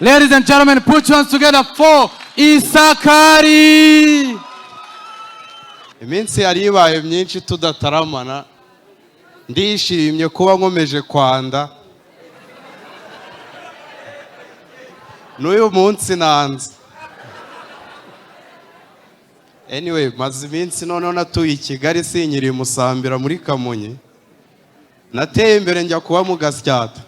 Ladies and gentlemen, put your hands together for Isakari. Iminsi yari ibaye myinshi tudataramana. Ndishimye kuba nkomeje kwanda n'uyu munsi nanze. Anyway, maze iminsi noneho natuye i Kigali, sinkiri i Musambira muri Kamonyi. Nateye imbere njya kuba mu Gasyata.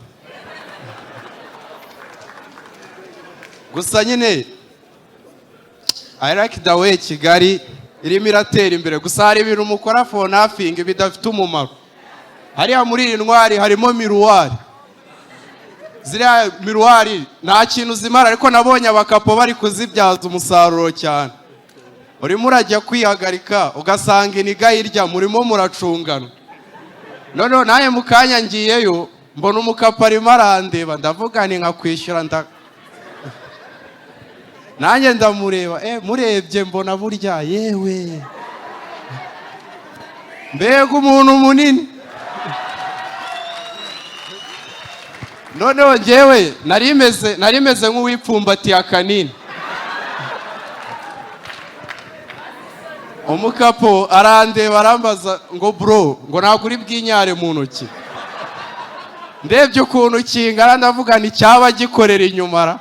Gusa nyine I like the way Kigali irimo iratera imbere. Gusa hari ibintu mukora for nothing, bidafite umumaro. Hariya muri iyi ntwari harimo miroir. Ziriya miroir nta kintu zimara, ariko nabonye abakapo bari kuzibyaza umusaruro cyane. Urimo urajya kwihagarika, ugasanga iniga hirya murimo muracungana. Noneho nawe mu kanya ngiyeyo, mbona umukapo arimo arandeba. Ndavuga ni nka kwishyura nda nanjye ndamureba. Murebye mbona burya, yewe, mbega umuntu munini! Noneho njyewe nari meze nk'uwipfumbatiye akanini. Umukapo arandeba, arambaza ngo: "Bro," ngo, "ntabwo uri bwinyare mu ntoki?" Ndebye ukuntu kingana, ndavuga ni cyaba gikorera inyuma ra.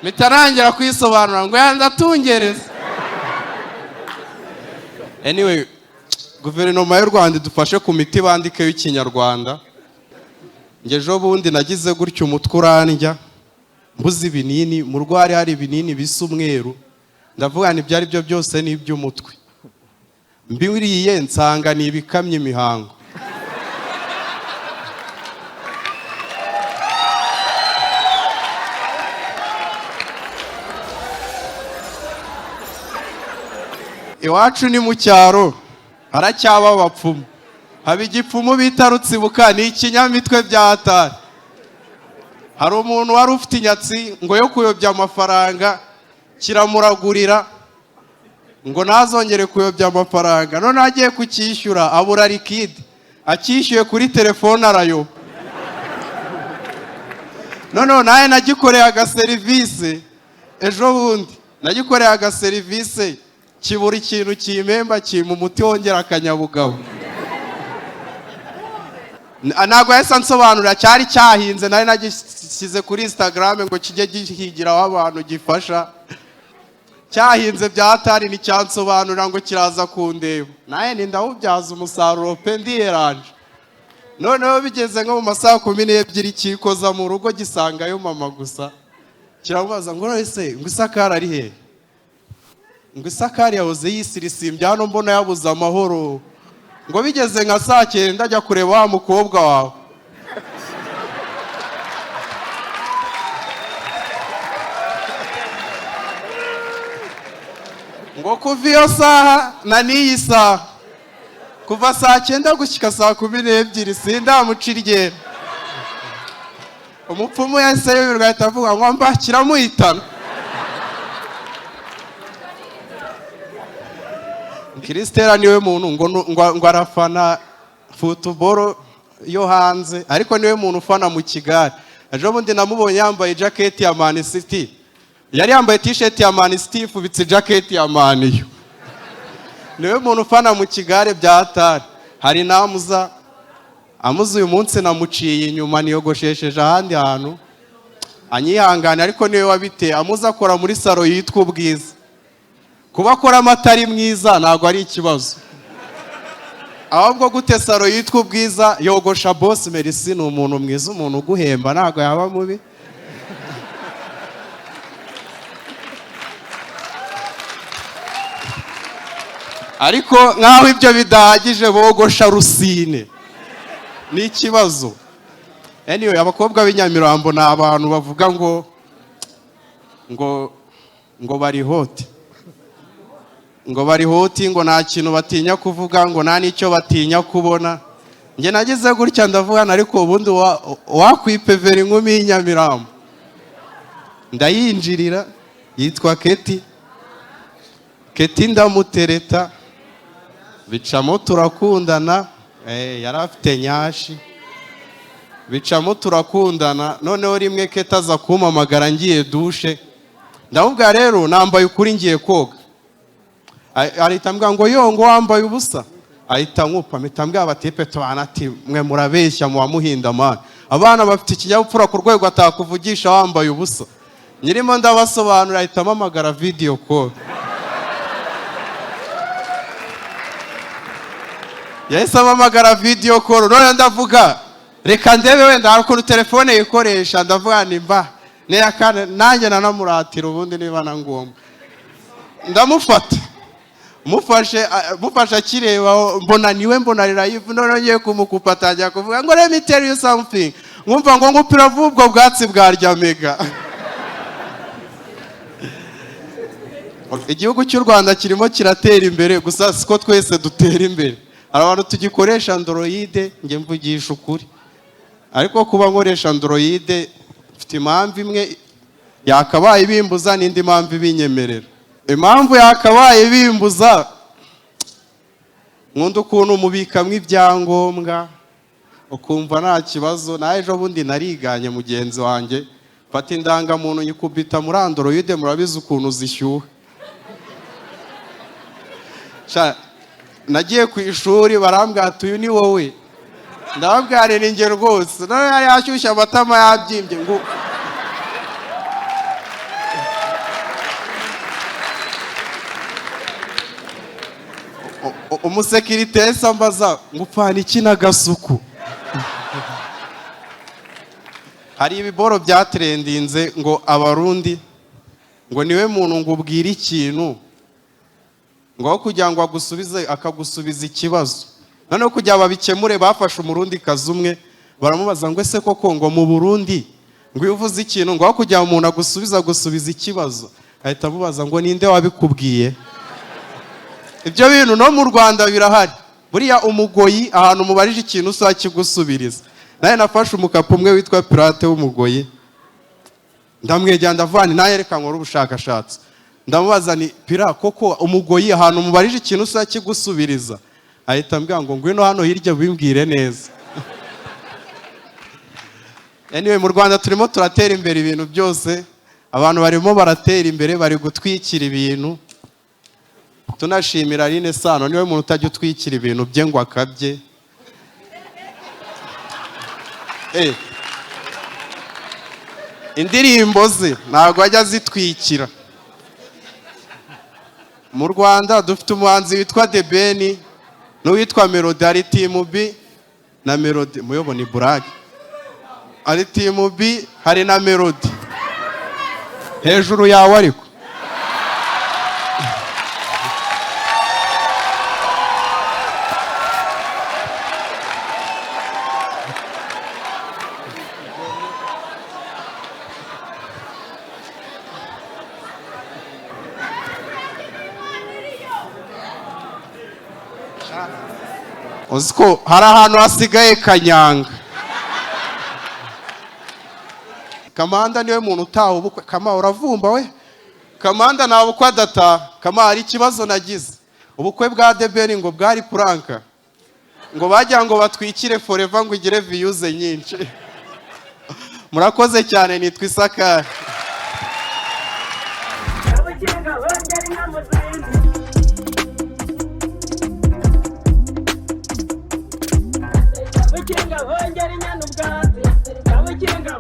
Mpita nangira kwisobanura ngo yandatungereza. Anyway, guverinoma y'u Rwanda idufashe ku miti bandikeho Ikinyarwanda. Njye ejo bundi nagize gutya umutwe urandya, mbuze ibinini. Mu rugo hari hari ibinini bisa umweru. Ndavuga ngo ibyo ari byo byose ni iby'umutwe. Mbiriye nsanga ni ibikamya imihango. Iwacu ni mu cyaro, haracyaba abapfumu. Haba igipfumu bita Rutsibuka, ni ikinyamitwe bya hatari. Hari umuntu wari ufite inyatsi ngo yo kuyobya amafaranga, kiramuragurira ngo ntazongere kuyobya amafaranga. None agiye kucyishyura abura liquide, akishyuye kuri telefone arayoba. Noneho nawe nagikoreye agaserivisi ejo bundi, nagikoreye agaserivisi kibura ikintu kimpemba, kimpa umuti wongera akanyabugabo. Ntabwo yahise ansobanurira. Cyari cyahinze. Nari nagishyize kuri Instagram ngo kijye gihigiraho abantu gifasha. Cyahinze bya hatari, nticyansobanurira ngo kiraza kundeba. Nawe ndawubyaza umusaruro pe, ndiyeranje. Noneho bigeze nko mu masaha 12, kikoza mu rugo, gisangayo mama gusa. Kiramubaza ngo: "None se," ngo, "Isakari ari hehe?" Ngo: "Isakari yahoze yisirisimbye hano, mbona yabuze amahoro." Ngo bigeze nka saa 9 ajya kureba wa mukobwa wawe. Ngo kuva iyo saha na n'iyi saha, kuva saa 9 gushyika saa 12, sindamuca iryera. Umupfumu yahise yumirwa, ahita avuga ngo mba kiramuhitana. Kirisitera niwe muntu ngo arafana football yo hanze, ariko niwe muntu ufana mu kigare. Ejo bundi namubonye yambaye jaketi ya Man City. Yari yambaye T-shirt ya Man City ifubitse jaketi ya Man U. Niwe muntu ufana mu kigare bya hatari. Hari namuza amuze. Uyu munsi namuciye inyuma, niyogoshesheje ahandi hantu, anyihangane, ariko niwe wabiteye. Amuze akora muri salon yitwa Ubwiza. Kuba akora amata ari mwiza ntabwo ari ikibazo, ahubwo gute salon yitwa Ubwiza yogosha Boss Merci? Ni umuntu mwiza. Umuntu uguhemba ntabwo yaba mubi. Ariko nk'aho ibyo bidahagije, bogosha Rusine, ni ikibazo. Anyway, abakobwa b'inyamirambo ni abantu bavuga ngo bari hot, ngo bari hot, ngo nta kintu batinya kuvuga, ngo nta n'icyo batinya kubona. Njye nagize gutya ndavuga, ariko ubundi wakwipevera inkumi y'inyamirambo? Ndayinjirira, yitwa Keti. Keti ndamutereta, bicamo, turakundana. Yari afite nyashi. Bicamo turakundana. Noneho rimwe Keta aza kumpamagara ngiye douche, ndamubwira rero nambaye ukuri ngiye koga. Ahita ambwira ngo yo, ngo wambaye ubusa, ahita nkupa. Mpita mbwira abatipe tubana ati mwe murabeshya, muba muhinda man, abana bafite ikinyabupfura ku rwego atakuvugisha wambaye ubusa. Nyirimo ndabasobanurira, ahita ampamagara video call. Yahise ampamagara video call, none ndavuga reka ndebe wenda hari ukuntu telefone yikoresha. Ndavuga nimba neyakane nanjye nanamuratira ubundi niba na ngombwa. Ndamufata, mufashe akireba, mbona niwe, mbona live. None ngiye kumukupa, atangira kuvuga ngo "Let me tell you something." Nkumva ngo ngupira vuba, ubwo bwatsi bwarya mega. Igihugu cy'u Rwanda kirimo kiratera imbere, gusa siko twese dutera imbere. Hari abantu tugikoresha Android. Njye mvugisha ukuri, ariko kuba nkoresha Android mfite impamvu imwe yakabaye ibimbuza n'indi mpamvu ibinyemerera. Impamvu yakabaye ibimbuza, nkunda ukuntu mubikamo ibyangombwa ukumva nta kibazo. Nawe ejo bundi nariganye mugenzi wanjye, mfata indangamuntu nyikubita muri Android. Murabizi ukuntu zishyuha. Sha, nagiye ku ishuri barambwira ati uyu ni wowe? Ndababwira ni njye rwose. None yari yashyushye, amatama yabyimbye ngo umusekirite yahise ambaza ngo upfana iki n'agasuku? Hari ibiboro byatrendinze ngo Abarundi ngo niwe muntu ngo ubwire ikintu, ngo aho kugira ngo agusubize akagusubiza ikibazo. Noneho kugira ngo babikemure, bafashe Umurundi kazi umwe baramubaza ngo ese koko ngo mu Burundi ngo iyo uvuze ikintu, ngo aho kugira ngo umuntu agusubize agusubiza ikibazo? Ahita amubaza ngo ninde wabikubwiye? Ibyo bintu no mu Rwanda birahari. Buriya umugoyi, ahantu umubarije ikintu usaba kigusubiriza. Nawe nafashe umukapu umwe witwa Pirate w'umugoyi, ndamwegera, ndavuga nti nawe reka nkore ubushakashatsi. Ndamubaza ni pira koko umugoyi ahantu umubarije ikintu usaba kigusubiriza? Ahita ambwira ngo ngwino hano hirya wimbwire neza. Anyway, mu Rwanda turimo turatera imbere, ibintu byose abantu barimo baratera imbere, bari gutwikira ibintu. Tunashimira Aline Sano, niwe muntu utajya utwikira ibintu bye ngo akabye. Indirimbo ze ntabwo ajya azitwikira. Mu Rwanda dufite umuhanzi witwa The Ben n'uwitwa Melody. Hari Team B na Melody, muyobo ni burage. Hari Team B, hari na Melody hejuru yawe, ariko uzi ko hari ahantu hasigaye kanyanga. Kamanda niwe muntu utaha ubukwe. Kama uravumba we, Kamanda nta bukwe adataha. Kama, hari ikibazo nagize. Ubukwe bwa The Ben ngo bwari prank, ngo bajya ngo batwikire Forever ngo igire views nyinshi. Murakoze cyane, nitwa Isakari. Kabukinga bongera inka mu zindi. Kabukinga bongera inyana ubwatsi. Kabukinga.